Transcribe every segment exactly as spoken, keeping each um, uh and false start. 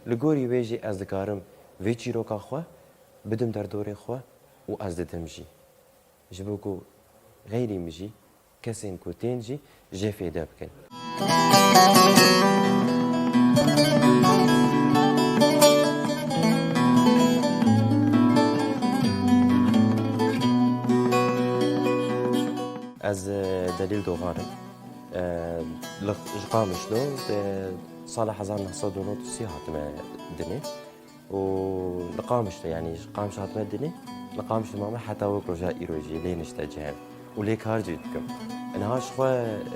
Li gorî wê jî ez dikarim vê çîroka xwe bidim derdorê xwe û ez didim jî. Ji bo ku xeyrî min jî, kesên ku tên jî jê fêde bikin. Ez, e, Delîl Dogan im. E, li, ji Qamişlo, e, sala hezar neh sed û nod û sê hatime dinê. û li Qamişlo, yanî ji Qamiş hatime dinê, li Qamişlo mame heta wek roja îro jî lê nişte cem û lê kar jî dikim. Niha ji xwe,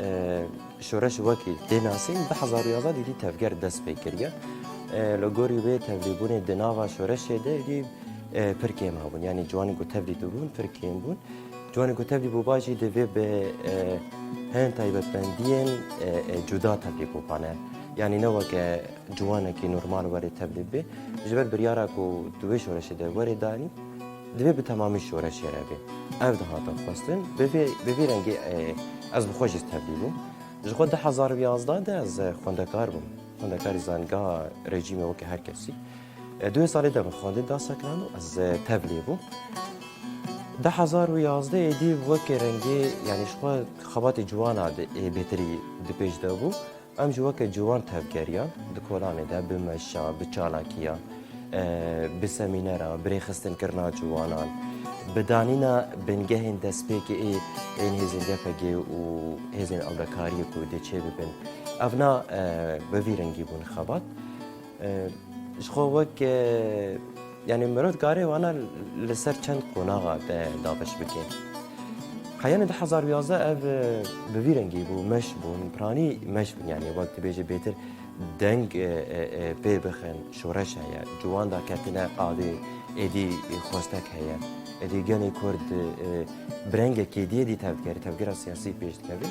e, şoreş wekî tê nasîn, du hezar û yazdeh dî tevger dest pê kiriye. E, li gorî wê tevlîbûnê di nava şoreşê de dî, e, pir kêm hebûn. Yanî ciwanên ku tevlî dibûn pir kêm bûn. Ciwanên ku tevlî bûba jî divê bi, e, hin taybetmendiyên, e, e, cuda tevlî bûbane. Yanî ne weke ciwanekî normal were tevlî bê. Ji ber biryara ku di wê şoreşê de were danî, divê bi temamî şoreşê re bê. Ev dihate xwestin. Bi vê, bi vî rengî, e, ez bi xwe jî tevlî bûm. Ji xwe du hezar û yazdeh de ez, e, xwendekar bûm. Xwendekarê zanîngeha rejîmê weke her kesî. E, di wê salê de min xwendin da sekinand û ez, e, tevlî bûm. Du hezar û yazdeh êdî weke rengê, yanî ji xwe xebatê ciwana de, ê bêtirî di pêş de bû. Em jî weke ciwan tevgeriyan di kolanê de bi meşa, bi çalakiya, e, bi semînera, bi rêxistinkirina ciwanan, bi danîna bingehên destpêkê ê, ên hêzên Y P G û hêzên ewlekariyê ku dê çêbibin. Evna, e, bi vî rengî bûn xebat. E, ji xwe wek, e, yanî mirov dikare wana li ser çend qonaxa de dabeş bike. Heyanê du hezar û yazdeh ev, e, bi vî rengî bû, meş bûn, piranî meş bûn, yanî wek dibêje bêtir deng, e, e, e, pê bixin, şoreş heye, ciwan daketine qadê, êdî xwestek heye, êdî genê Kurd, e, bi rengekê dî êdî tevdigerî, tevgera siyasî pêş dikeve.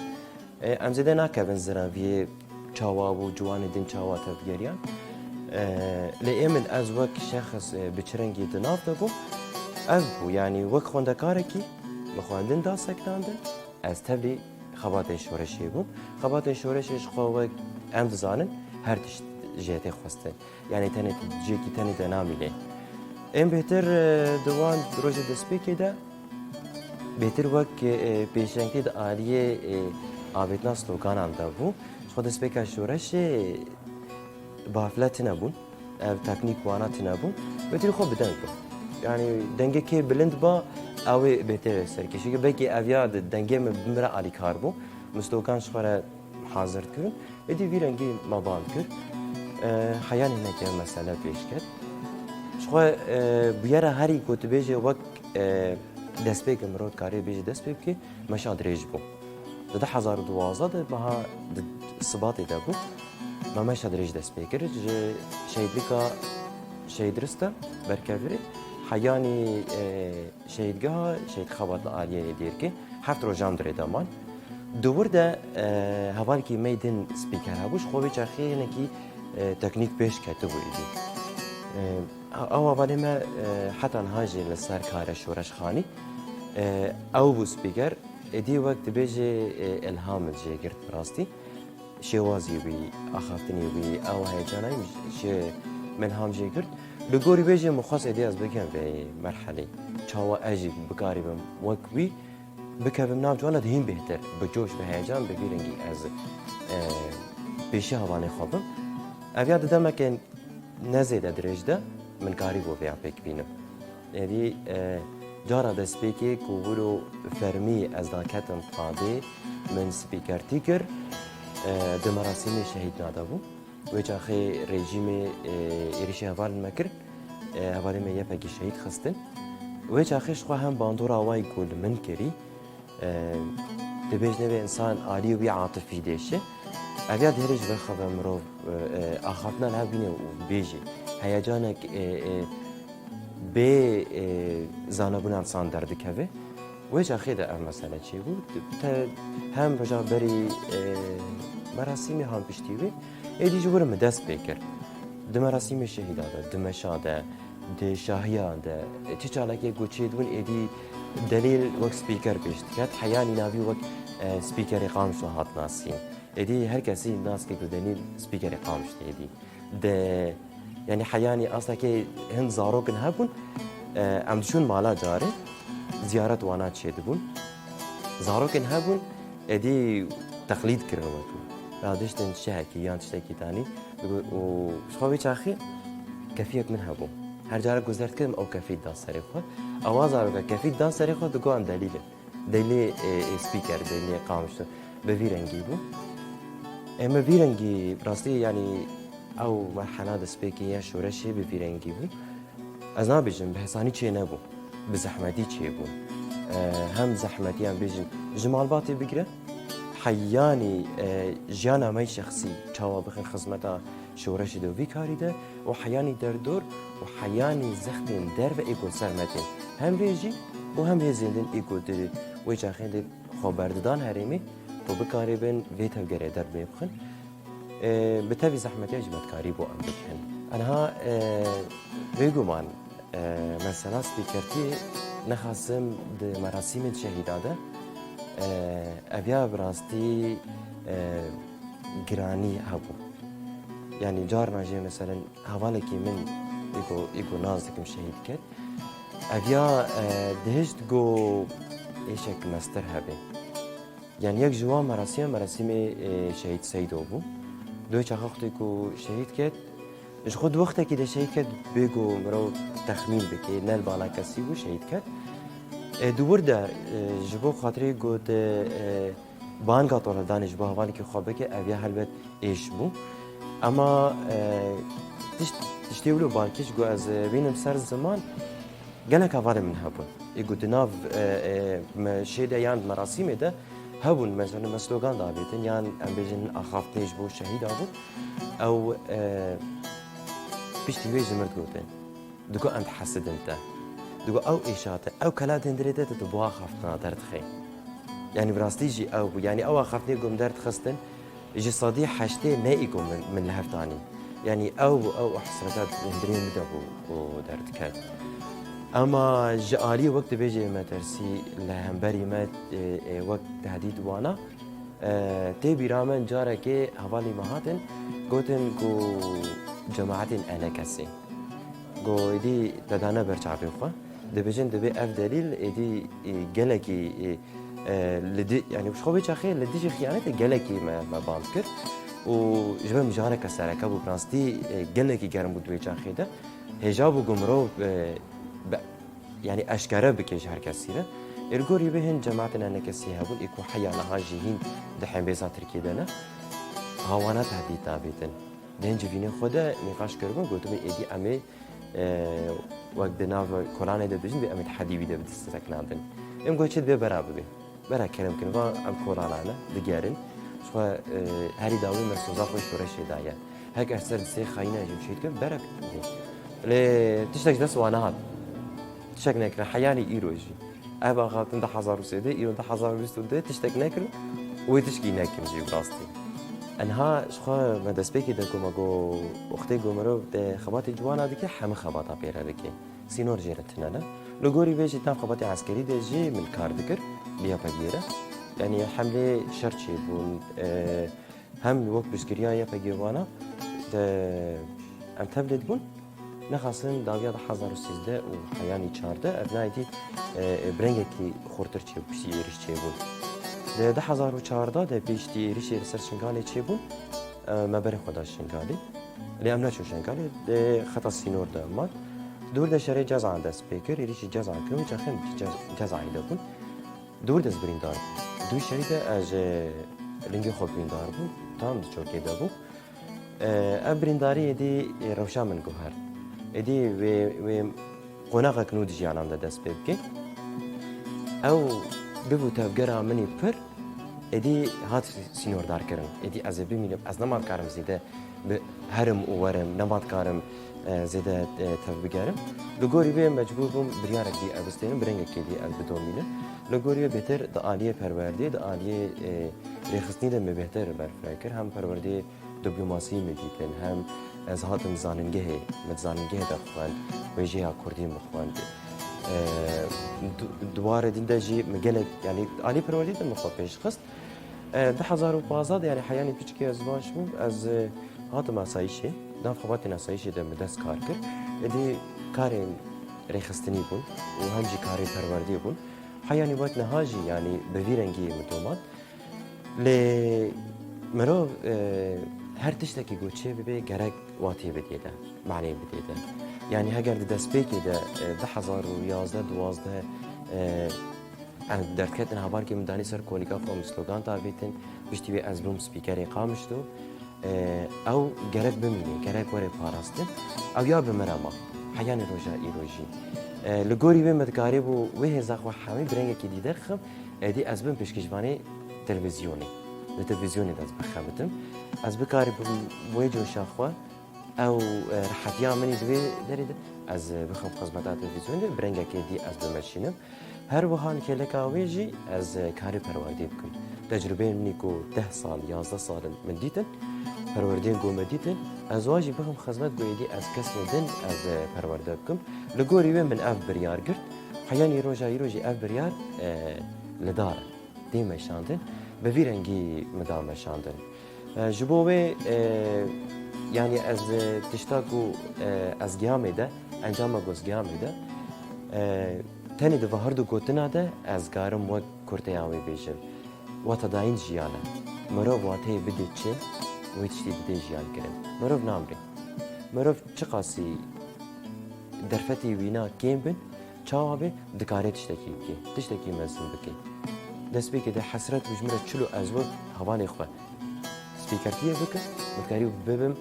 E, em zêde nakevin ziraviyê çawa bû, ciwanê din çawa tevdigeriyan. E, lê ê min ez wek şexs, e, bi çi rengî di nav de bûm, ev bû, yanî wek xwendekarekî min xwendin da sekinandin, ez tevlî xebatên şoreşê bûm. Xebatên şoreşê ji xwe wek em dizanin, her tişt jê tê xwestin. Yanî tenê tu cihekî tenê de namîne. Ên bêhtir, e, di wan rojê destpêkê de bêhtir wek, e, pêşengtî di aliyê, e, avêtina sloganan de bû. Ji xwe destpêka şoreşê bafle tune bûn. Ev teknîk wana tune bûn. Bêhtir xwe bi deng bû. Yanî dengê kê bilind ba, ew ê bêhtir serkêşî. Belkî ev ya di dengê min bi min re alîkar bû. Min slogan ji xwe re hazir dikirin. Êdî vî rengî me bang kir. E, heyanî hinekî ev mesele pêş ket. Ji xwe, e, bûyera herî ku tu bêjê wek, e, destpêk e, mirov dikarê bêjê dest pê bike, meşa dirêj bû. Di du hezar û duwazdeh de meha di Sibatê de bû. Me meşa dirêj dest pê kir. Ji şehîdlika Şehîd Rista Berkevirê heyanî, e, Şehîdgeha Şehîd Xebat li aliyê Dêrkê heft rojan dirê de man. Di wir de, e, hevalekî me yê din spîker hebû, ji xwe vê çaxê hinekî, e, teknîk pêş ketibû êdî. E, ew hevalê me, e, heta niha jî li ser kar e şoreşxanî. E, ew bû spîker, êdî wek dibêjê, e, îlham min jê girt bi rastî. Şêwazî wî, axaftinê wî, ew heyecana wî ji min îlham jê girt. Li gorî wê jî min xwest êdî ez bikim vê merhelê. Çawa ez jî bikarîbim wek wî bikevim nav ciwana de hîn bêhtir, bi coş, bi heyecan, bi vî rengî ez, e, pêşiya hevalên xwe bim. Ev ya di demeke ne zêde dirêj de min karîbû vêya pêk bînim. Êdî, e, cara destpêkê ku wilo fermî ez daketim qadê, min spîkertî kir, e, di merasîmê şehîdna de bûm. Wê çaxê rejîmê, e, êrişî hevalên me kir, e, hevalên me Y P G şehîd xistin. Wê çaxê ji xwe hem bandora wayî ku li min kirî, e, dibêjne vê însan aliyê wî atifî dêşe. Ev ya dihêre ji ber xwe ve mirov, e, e, axaftina li hev bîne û bêjî. Heyecanek, e, e, bê, e, zanebûna însan derdikeve. Wê çaxê de ev mesele çêbû. Te hem roja berî, e, merasîmê han piştî wê. Êdî ji wir min dest pê kir. Di merasîmê şehîda de, di meşa de, di şahiya de, çi çalakiyek ku çêdibûn êdî Delîl wek spîker pêş diket. Heya nîna vî wek, e, spîkerê Qamişlo hat nasîn. Êdî her kesî nas kir ku Delîl spîkerê Qamişlo êdî. Di Yanî heyanî astekê hin zarokên hebûn, e, em diçûn mala carê, ziyaret wana çêdibûn. Zarokên hebûn, êdî teqlîd kirin we tu. Radiştin çihekî yan tiştekî tanî, digo, û ji xwe vê çaxê kefiyek min hebû. Her cara ku zer dikirim, ew kefî da serê xwe. Ewa zaroka kefî da serê xwe, digo em delîl in. Delê, e, e, speaker, delê qamiştin. Bi vî rengî bû. Em bi vî rengî, rastî, yanî, ew merhela destpêkê ya şoreşê bi vî rengî bû. Ez nabêjim, bi hesanî çê nebû. Bi zehmetî çêbû. E, hem zehmetî, em bêjin, ji malbatê bigire, heyanî, e, jiyana me şexsî, çawa bixin xizmeta şoreşê de û vî karî de û heyanî derdor û heyanî zextên derve ê ku ser me tên. Hem vê jî û hem hêzên din ê ku di wê çaxê de xwe berdidan herêmê ku bikaribin vê tevgerê derbê bixin. E, bi tevî zehmetiya jî me dikarî bo em bikin. Enha, e, bêguman, e, mesela spîkertiyê nexasim di merasîmên şehîda de, e, ev ya bi rastî, e, giranî hebû. Yanî carna jê meselen hevalekî min îgo, îgo nas dikim şehîd ket. Ev ya, e, dihişt go êşek mestir hebe. Yanî yek ji wan merasîme, merasîmê, e, şehîd Seydo bû. Di wê çaxa wextê ku şehîd ket, ji xwe di wextekî de şehîd ket, bê ku mirov texmîn bike, ne li bala kesî bû, şehîd ket. E, di wir de, e, ji bo xatirê ku di, e, banga tolhedanê ji bo hevalekî xwe bike, ev ya helbet êş bû. Ema, e, tişt-, tiştê wilo balkêş ku ez, e, bînim ser ziman, gelek hevalên min hebûn. Ê ku di nav, e, e, me şê de yan merasîmê de hebûn, mesela me slogan dabêtin, yan em bêjin axaftinê ji bo şehîda bû. Ew, e, piştî wê ji mir digotin. Digo em dihesidin te. Digo ew êşa te, ew kela di hundirê te, tu, tu bi axaftina derdixê. Yanî bi rastî jî ew bû. Yanî ew axaftinê ku min derdixistin, ji sedî heştê ne î ku min, min li hev tanî. Yanî ew bû, ew hesreta di hundirê min de bû û derdiket. Ema ji alî wek dibêje metirsî li hemberî me, e, e, wek tehdîd wana, E, tê bîra min carekê hevalî me hatin, gotin ku cemaetên enekesê. Ku êdî te dane ber çavê xwe. Dibêjin divê ev delîl êdî, e, gelekî, e, e, li di-, yanî ji xwe vê çaxê li dijî xiyanetê gelekî me, me band kir. Û ji ber mijareke sereke bû, bi rastî, e, gelekî germ bû di wê çaxê de. Hêja bû ku mirov, e, be-, yanî eşkere bike ji her kesî re. Ê li gorî vê hin cemaetên enekesî hebûn, ê ku heya niha jî hîn di hembêza Tirkiyê de ne. Ha wana tehdîd nabêtin. Di hin civînê xwe de nîqaş kiribû, gotibû êdî em ê, e, wek di nav kolanê de dijîn, vê em ê di hedî wî de bi dest seknandin. Em got çi divê bera bibe. Bera kerem kin, va em kolana ne, digerin. Ji xwe, e, herî dawî me soza xwe şoreşê daye. Hek ev ser di sê xayîna jî şehîd kirin, bera dê. Lê tiştek ji dest wan nehat. Tiştek nekirin, heyanî îro jî. Ev axaftin du hezar û sêzdeh, îro du hezar û bîst û du tiştek nekirin, wê tişkî nekin jî bi rastî. Enha ji xwe me destpêkê de ku me got, wextê ku mirov di xebatê ciwana dike, hemî xebata pê re dike. Sînor jê re tune ne. Li gorî vê jî di nav xebatê eskerî de jî min kar dikir, bi YPG'ê re. Yanî hemlê şer çêbûn, e, hem wek piştgiriya YPG'ê wana de em tevlê dibûn. Nexasim dawiya du hezar û sêzdeh û heyanî çardeh, ev nayê dî, e, e, bi rengekî xurtir çêbû, piştî êrîş çêbûn. Di du hezar û çardeh de piştî êrîşê li ser Şingalê çêbûn, e, me berê xwe da Şingalê. Lê em neçûn Şingalê, di xeta sînor de em man. Di wir de şerê Cezayê dest pê kir, êrîşî Cezayê kirin, wê çaxê em cez-, Cezayê de bûn. Di wir de ez birîndar bûm. Di wî şerî de ez ji lingê xwe birîndar bûm, tam di çokê de bû. E, ev birîndarî êdî, e, rewşa min guhert. Êdî wê, wê qonaxek nû di jiyana min de dest pê bike. Ew bibû tevgera min î pir, êdî hat sînordarkirin. Êdî ez ê bimînim, ez nema dikarim zêde bi herim û werim, nema dikarim, e, zêde, e, tev bigerim. Li gorî vê mecbûr bûm biryarek dî ev bistênim, bi rengekê dî ev bidomînim. Li gorî wê bêtir di aliyê perwerdê, di aliyê, e, rêxistinî de min bêhtir berfireh kir. Hem perwerdê diplomasî min dîtin, hem ez hatim zanîngehê, min zanîngehê de xwend, wêjeya kurdî min xwend. E, du-, di warê din de jî min gelek, yanî alî perwerdî de min xwe pêş xist. E, du hezar û pazdeh de, yanî heyanî piçkî ez baş bûm, ez, e, hatim asayîşê. Nav xebatên asayîşê de min dest kar kir. Êdî karên rêxistinî bûn û hem jî karê perwerdê bûn. Heyanî wek niha jî, yanî bi vî rengî min doman. Lê mirov, e, her tiştekî ku çê bibe gerek watê bidê de, manê bidê de. Yanî heger di destpêkê de, e, du hezar û yazdeh duwazdeh, e, em derdketin hevalkê min danî ser kolîka xwe, min slogan davêtin, piştî wê ez bûm spîkerê Qamişlo. E, ew gerek bimîne, gerek were parastin. Ew ya bi min re ma. Heyanî roja îro jî. E, li gorî wê min dikarîbû wê hêza xwe hemî bi rengekî dî derxim, êdî ez bim pêşkêşvanê televîzyonê. Li televîzyonê de ez bixebitim. Ez bikarîbim wê coşa xwe, ew, e, rehetiya min î di vê derê de, ez, e, bixim xizmeta televîzyonê, bi rengekê dî ez bimeşînim. Her wiha li kêleka wê jî ez, e, karê perwerdê bikim. Tecrubeyên min î ku deh sal, yazdeh sal in min dîtin, perwerdeyên ku me dîtin, ez wan jî bixim xizmet ku êdî ez kesên din ez, e, perwerde bikim. Li gorî wê min ev biryar girt. Heyanî roja îro jî ev biryar, e, li dar e. Tê meşandin, bi vî rengî min da meşandin. E, ji bo wê, e, yanî ez, e, tişta ku, e, ez giyamê de, encama ku ez giyamê de, e, tenê di va her du gotina de ez karim wek kurteya wê bêjim. Wata dayîn jiyan e. Mirov wateyê bide çi, wê tiştî dide jiyan kirin. Mirov namre. Mirov çiqasî derfetê wîna kêm bin, çawa be, dikare tiştekî bike, tiştekî mezin bike. Destpêkê de hesret bû ji min re çilo ez wek hevalê xwe spîkertiyê bikim, min dikarî bibim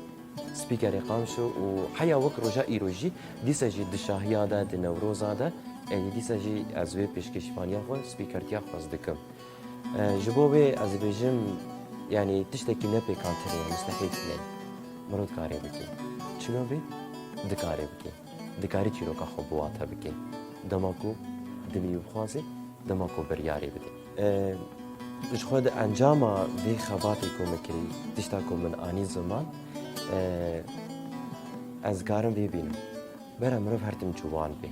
spîkerê Qamişlo û heya wek roja îro jî, dîsa jî di şahiya de, di Newroza de, êdî dîsa jî ez wê pêşkêşvaniya xwe, spîkertiya xwe ez dikim. E, ji bo wê ez dibêjim, yanî tiştekî nepêkantir e, mustehîl tune ye. Mirov dikare bike. Çilo bê, dikare bike. Dikarî çîroka xwe bi wate bike. Dema ku dilî bixwaze, dema ku biryarê bide. E, ji xwe di encama vê xebatê ku min kirî, tişta ku min anî ziman, e, ez karim vê bînim. Bera mirov her tim ciwan bê.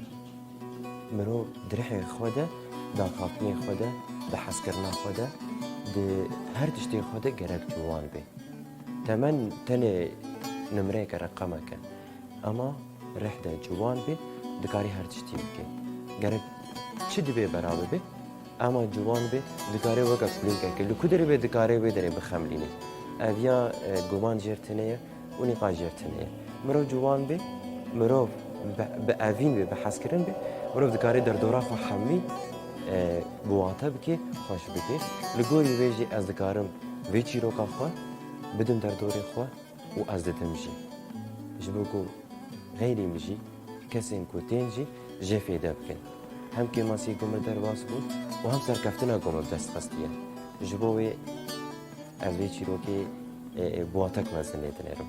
Mirov di rihê xwe de, di axaftinê xwe de, di hezkirina xwe de, di her tiştê xwe de gerek ciwan bê. Temen tenê nimreyeke, reqemeke. Ema rih de ciwan bê, dikarî her tiştî bikê. Gerek çi dibê bera bibe, ema ciwan bê, dikarê weke kulîlkekê, li ku derê bê, dikarê wê derê bixemilînê. Ev ya, e, guman jêr tune ye û nîqaş jêr tune ye. Mirov ciwan bê, mirov bi, bi evîn bê, bi hezkirin bê, mirov dikarê derdora xwe hemî, e, bi wate bikê, xweş bikê. Li gorî wê jî ez dikarim vê çîroka xwe bidim derdorê xwe û ez didim jî. Ji bo ku xeyrî min jî, kesên ku tên jî jê fêde bikin. Hem kêmasiyê ku min derbas bû û hem serkeftina ku min bi dest xistiye. Ji bo wê ez vê çîrokê, e, e, bi watek mezin lê dinêrim.